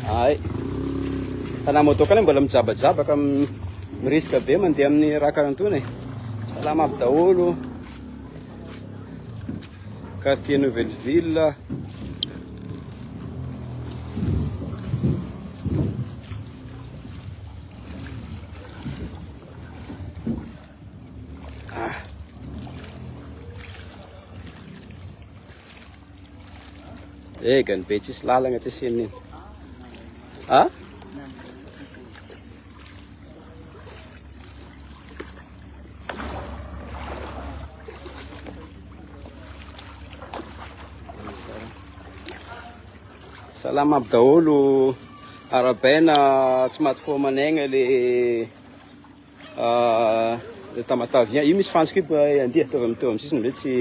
Ay. Fa na moto kany mbola mijabajabaka mirisika be mandeha amin'ny raha karaha e. Salama aby daholo. Quartier Nouvelle Ville. Ah. Egany be tsisy lalagna tsisy inona. Ah? Salama aby daholo. Arabaina tsy maty fo aman'aigna le le Tamatavien. Io misy fantsika io andia ataovy amin'ny teo amin'ny sisiny amizay tsy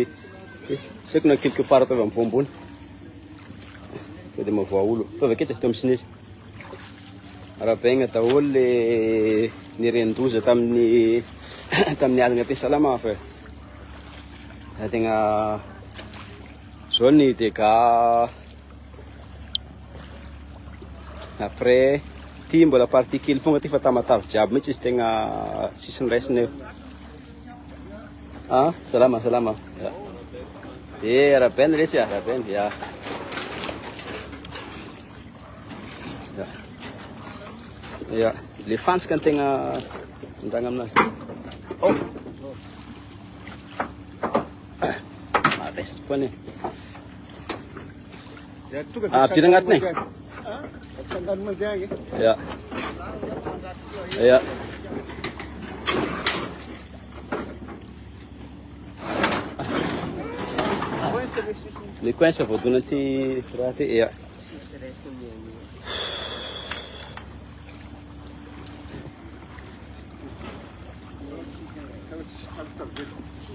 tsy haiko na quelque part ataovy amin'ny voambony. Sao dia mahavoa olo. Ataovy aketo teo amin'ny sisiny eto. Arabaina daholo le niren-doza tamin'ny tamin'ny alina teo. Salama fa tegna zao ny dégâts après ty mbola partie kely fogna ty fa Tamatave jiaby mihitsy izy tegna tsisy niraisina io. Ah, salama salama. Ya. Eh, arabaina lesy arabaina. Ya. Ya. Ya, le fantsika ny tegna andragna aminazy. Oh. Mavesatra koa anie. Ah, ampidirina agnatiny e. Ya. Ya. Le coince voadona ty raha ty. Ya.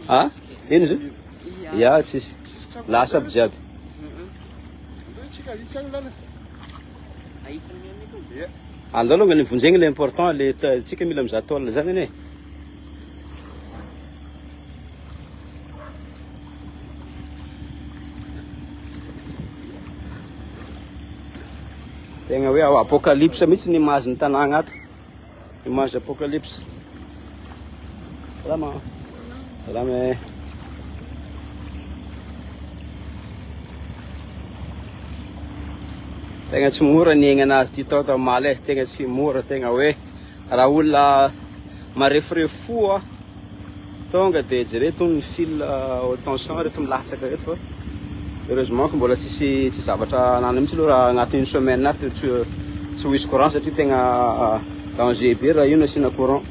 Ah, ino izy io? Ya, tsisy. Lasa aby jiaby. Andao aloha ny vonjegna le important le tsika mila mizaha tôle zany anie. Tegna hoe apocalypse mihitsy ny image ny tanàgna ato. Image apocalypse. Salama. Salama e. Tegna tsy mora ny aigna anazy ty tao tamaly e. Tegna tsy mora, tegna hoe raha olona mareforefo fo a tonga de jereo tony ny fil haute tension reto milatsaka reto fa heureusement ko mbola tsisy tsy zavatra anana mihitsy aloha raha agnatin'ny une semaine ato tsy tsy ho hisy courant satria tegna danger be raha io no asiana courant.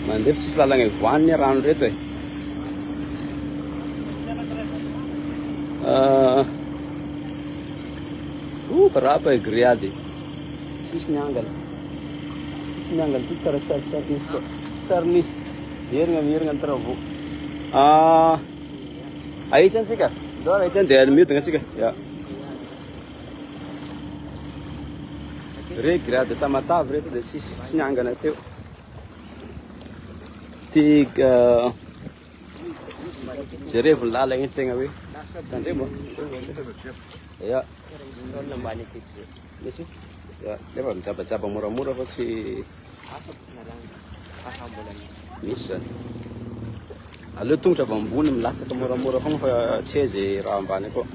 Mandeha fa tsisy lalagna ivoahany ny rano reto e. Ah. Oh, rapa e grillade. Tsisy niangana. Tsisy niangana ty karaha tsary tsary nisy koa. Tsary nisy. Mierigna mierigna ny travaux. Ah. Ahitsy antsika. Ndao ahitsy any dia miodina antsika. Ya. Re grade Tamatave reto dia tsisy tsy niangana teo. Ty jerevo ny lalana iny tegna hoe tandremo. Ya. Misy? Ya, nefa mijabajaba moramora fa tsy misy zany. Aleo tongotra avy ambony milatsaka moramora fogna fa tsy hay zay raha ambany akao.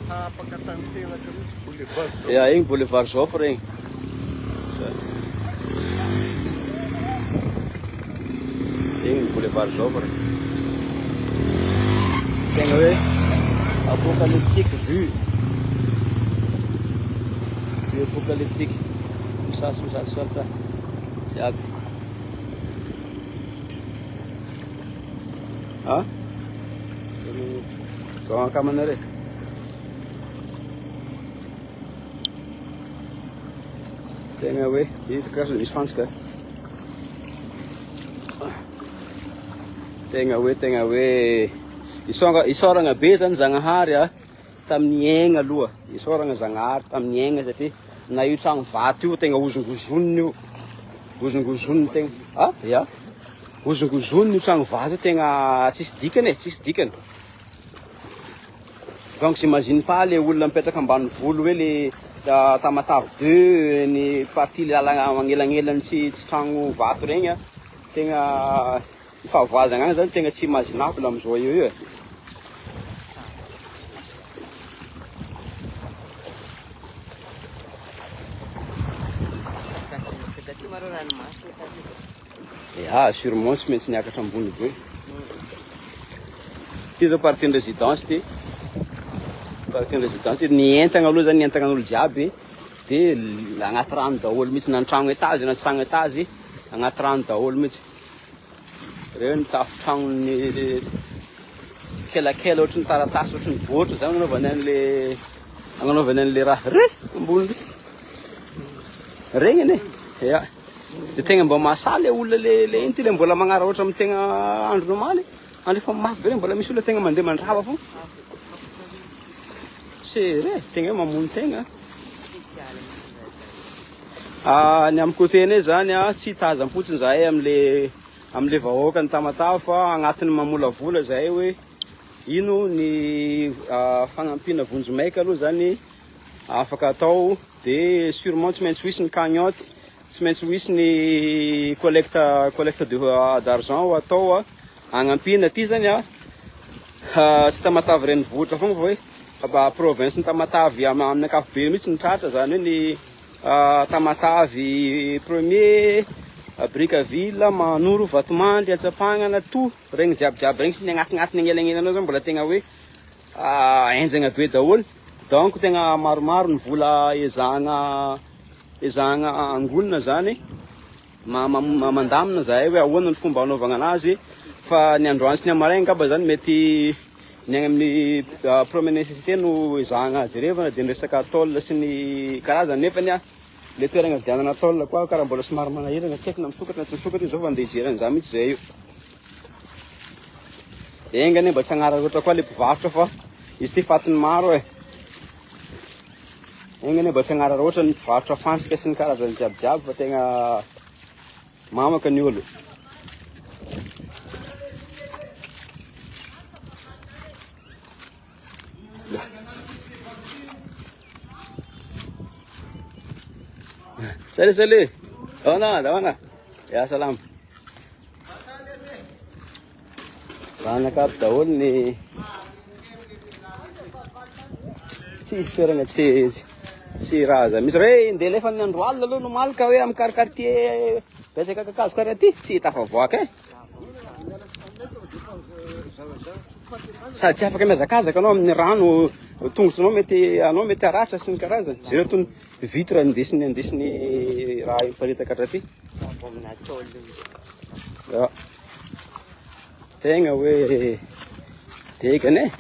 Tapaka tanteraka mihitsy boulevard. Ya, igny boulevard Joffre igny. Igny boulevard Joffre. Tegna hoe apocalyptique vue. Vue apocalyptique. Misasy misasy salsa. Jiaby. Ah? Zao ankamanare. Tegna hoe ito karaha misy fantsika. Tegna hoe tegna hoe. Isaora isaoragna be zany Zagnahary a tamin'ny aigna aloha. Isaoragna Zagnahary tamin'ny aigna satria na io tragno vato io tegna hozongozonina io. Hozongozonina tegna ah ya. Hozongozonina io tragno vato io tegna tsisy dikany e, tsisy dikany. Donc j'imagine pas le olona mipetraka ambanivolo hoe le Tamatave deux ny partie lalagna magnelagnelany tsy tsy tragno vato regny a. Tegna ny fahavoazagna agny zany tegna tsy imaginable amizao eo io e. Ya, sûrement tsy maintsy niakatra ambony be. Ty zao partie ny résidence ty. Partie ny résidence ty. Ny entagna aloha zany, ny entagnan'olo jiaby de agnaty rano daholo mihitsy, na ny tragno étage na tsy tragno étage, agnaty rano daholo mihitsy. Reo ny tafo-tragnon'ny kelakela ohatry ny taratasy ohatry ny baoritra zany anaovany an'le agnanaovany an'le raha re ambony re. Regny anie. Ya. De tegna mba mahasahy le olona le le ino ty le mbola magnaraotra amin'ny tegna andro normaly. Andro efa mafy be regny mbola misy olona tegna mandeha mandrava fogna. C'est vrai, tegna hoe mamono tegna. Tsisy ala mihitsy zay. Ah, ny amin'ny côté anay zany ah, tsy hitazam-potsiny zahay am'le am'le vahoaka ny Tamatave fa agnatin'ny mamolavola zahay hoe ino ny ah, fagnampiana vonjimaika aloha zany afaka atao de sûrement tsy maintsy ho hisy ny cagnotte, tsy maintsy ho hisy ny collecte collecte de d'argent ho atao ah, hagnampiana ty zany ah, ah, tsy Tamatave renivohitra fogna fa hoe mba province ny Tamatave amin'ny ankapobeny mihitsy ny tratra zany hoe ny ah, Tamatave premier, Brickaville, Mahanoro, Vatomandry, Antsapagnana, tout regny jiaby jiaby regny sy ny agnatinatiny agnelagnelany ao zany mbola tegna hoe ah, enjagna be daholo. Donc tegna maromaro ny vola ezahagna ezahagna angonina zany. Mandamina zahay hoe ahoana ny fomba hanaovagna anazy fa ny androany sy ny hamaray angamba zany mety ny any amin'ny première nécessité no ezahagna jerevana de ny resaka tôle sy ny karazany nefany a le toerana vidianana tôle koa karaha mbola somary manahirana tsy haiko na misokatra na tsy misokatra io zao fa andeha hijery an'izany mihitsy zay io. Enga anie mba tsy hagnararaotra koa le mpivarotra fa izy ty fatiny maro e. Enga anie mba tsy hagnararaotra ny mpivarotra fantsika sy ny karazany jiaby jiaby fa tegna mamaka ny olo. Salut salut. Ahoana ahoana? Ya salama. Zanaka aby daholo ny tsisy toerana tsy tsy raha zany. Misy hoe ndeha alefa ny andro alina aloha no maly ka hoe amin'ny car quartier betsaka kakazo karaha ty tsy tafavoaka e. Sady tsy afaka mihazakazaka anao amin'ny rano tongotrinao mety anao mety haratra sy ny karazany. Jereo tony vitre indesiny indesiny raha miparitaka hatraty. Ya. Tegna hoe degany e.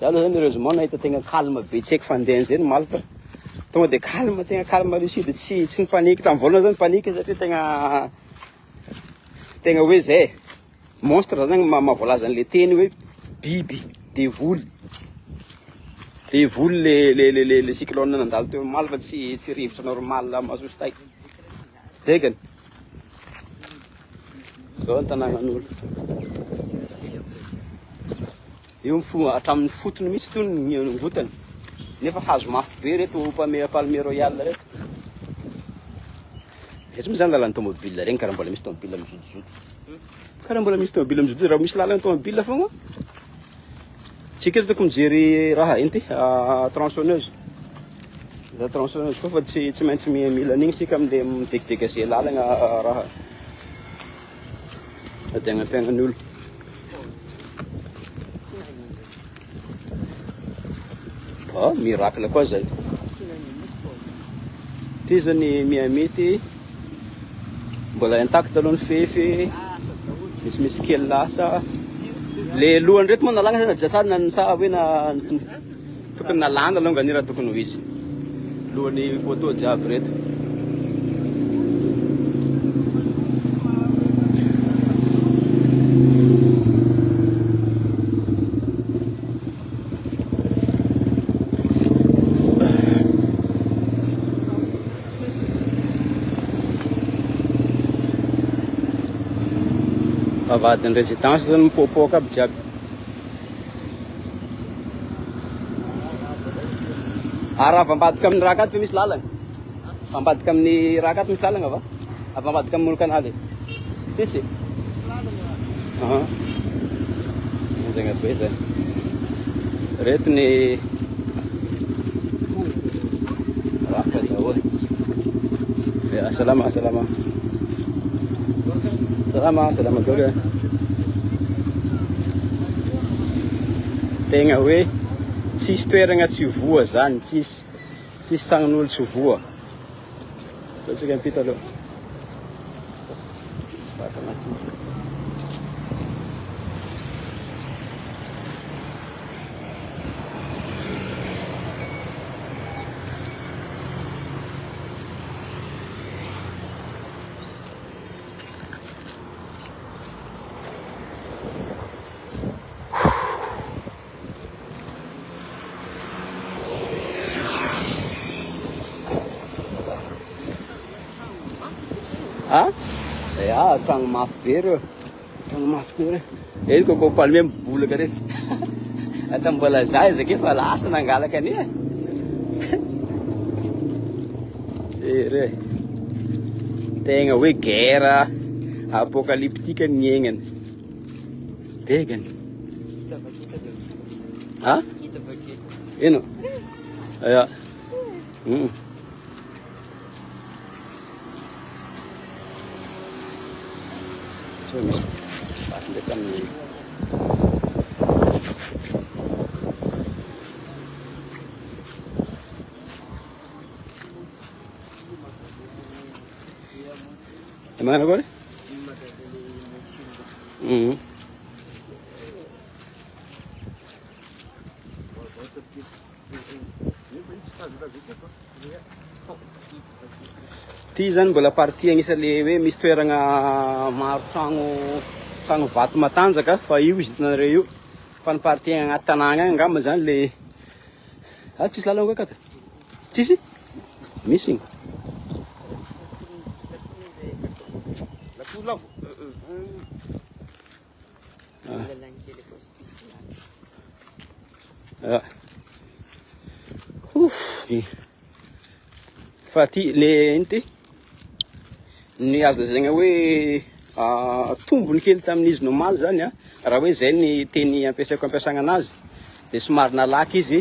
Za aloha zany heureusement nahita tegna calme be tsy haiko fandehany zay ny maly fa tonga de calme tegna calme lucide tsy tsy nipanique tamin'ny voalohany zany panique satria tegna tegna hoe zay e. Monstre zany mahavoalaza an'le teny hoe biby devoly. Devoly le le le le, le cyclone nandalo teo omaly fa tsy tsy rivotra normal mahasoso tay. Degany. Zao ny tanànan'olo. Io ny fo hatramin'ny fotony mihitsy tony ny ngotany. Nefa hazo mafy be reto palmier palmier royal reto. Aiza moa zany lalan'ny tomobile regny karaha mbola misy tomobile mizotozoto. Karaha mbola misy tomobile mizotozoto raha misy lalan'ny tomobile fogna. Tsika eto tokony mijery raha ino ty tronçonneuse. Za tronçonneuse koa fa tsy tsy maintsy mila an'igny tsika am'le midegidegage lalagna raha. Sady agnampiagna ny olo. Oh, miracle koa zay. Ty zany Miami ty. Mbola intact aloha ny fefy. Misimisy kely lasa. Le lohany reto moa nalagna zany sa na sa hoe na tokony nalana alongany raha tokony ho izy. Lohany poteau jiaby reto. Vavahadin'ny résidence zany mipoapoaka aby jiaby. Ary avy ambadika amin'ny raha akato ve misy lalana? Ambadika amin'ny raha akato misy lalana va? Avy ambadika amin'ny moron-kanaly. Tsisy? Aha. Enjana be zany. Reto ny raha daholo. Ya, salama, salama. Salama, salama daholo. Tegna hoe tsisy toeragna tsy voa zany, tsisy. Tsisy tragnon'olo tsy voa. Ataontsika ampita aloha. Vatana ty. Ah? Ya, tragno mafy be reo. Tragno mafy be reo. Eny coco palmier mibolaka reto. Ata mbola za izy ake fa lasa nangalaka anie. Sérieux. Tegna hoe guerre apocalyptique ny iainana. Begany. Ah? Ino? Ya. Sao misy vato ndraiky amin'ny Magnano akory? Ty zany mbola partie agnisan'le hoe misy toeragna maro tragno tragno vato matanjaka fa io izy hitanareo io fa ny partie agnaty tanàgna agny angamba zany le ah tsisy lalana koa akato tsisy misy igny Ah. Ouf. Fa ty le ino ty? Ny azo lazaina hoe ah, tombony kely tamin'izy nomaly zany a, raha hoe zay ny teny ampiasaiko ampiasagna anazy de somary nalaky izy,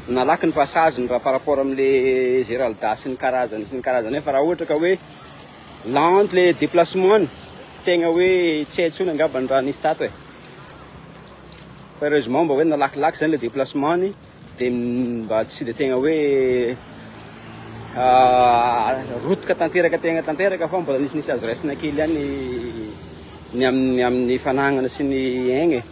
nalaky ny passage-ny raha par rapport am'le Geralda sy ny karazany sy ny karazany fa raha ohatra ka hoe lent le déplacement-ny, tegna hoe tsy hay intsony angamba ny raha nisy tato e. Fa heureusement mba hoe nalakilaky zany le déplacement-ny de mba tsy de tegna hoe rotika tanteraka tegna tanteraka fa mbola nisinisy azo raisina kely ihany ny amin'ny amin'ny fanagnana sy ny aigna e.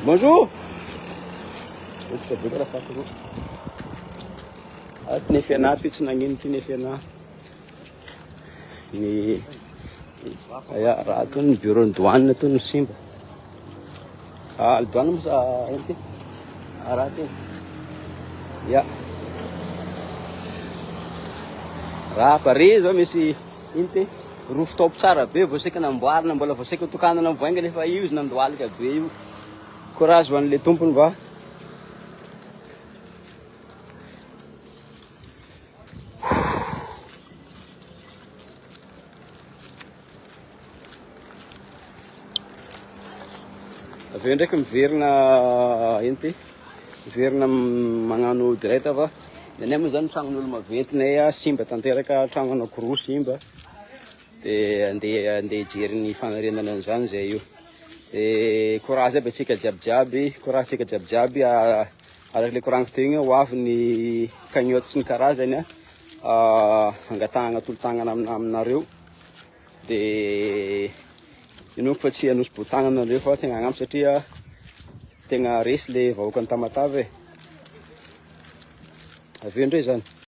Bonjour. Ato ny FNA ty tsy nagnino ty ny FNA. Ny ya raha to ny bureau ny douane to no simba. Ah, douane moa sa ino ty? Ah, raha ty. Ya. Raha pare zao misy ino ty? Rooftop tsara be vao saika namboarina mbola vao saika tokanana voaingana efa io izy nandohalika be io. Courage ho an'le tompony va. Avy eo ndraiky miverina ino ty? Miverina magnano direct fa ny anay moa zany tragnon'olo maventy nay simba tanteraka, tragno anankiroa simba de andeha andeha hijery ny fanarenana an'izany zay io. De courage aby antsika jiaby jiaby, courage antsika jiaby jiaby araka le koragniko teo igny ho avy ny cagnotte sy ny karazany angatahana tolo-tagnana aminareo. De inoako fa tsy hanosy-botagnana nareo fa tegna hagnampy satria tegna resy le vahoakan'i Tamatave e. Avy eo ndray zany.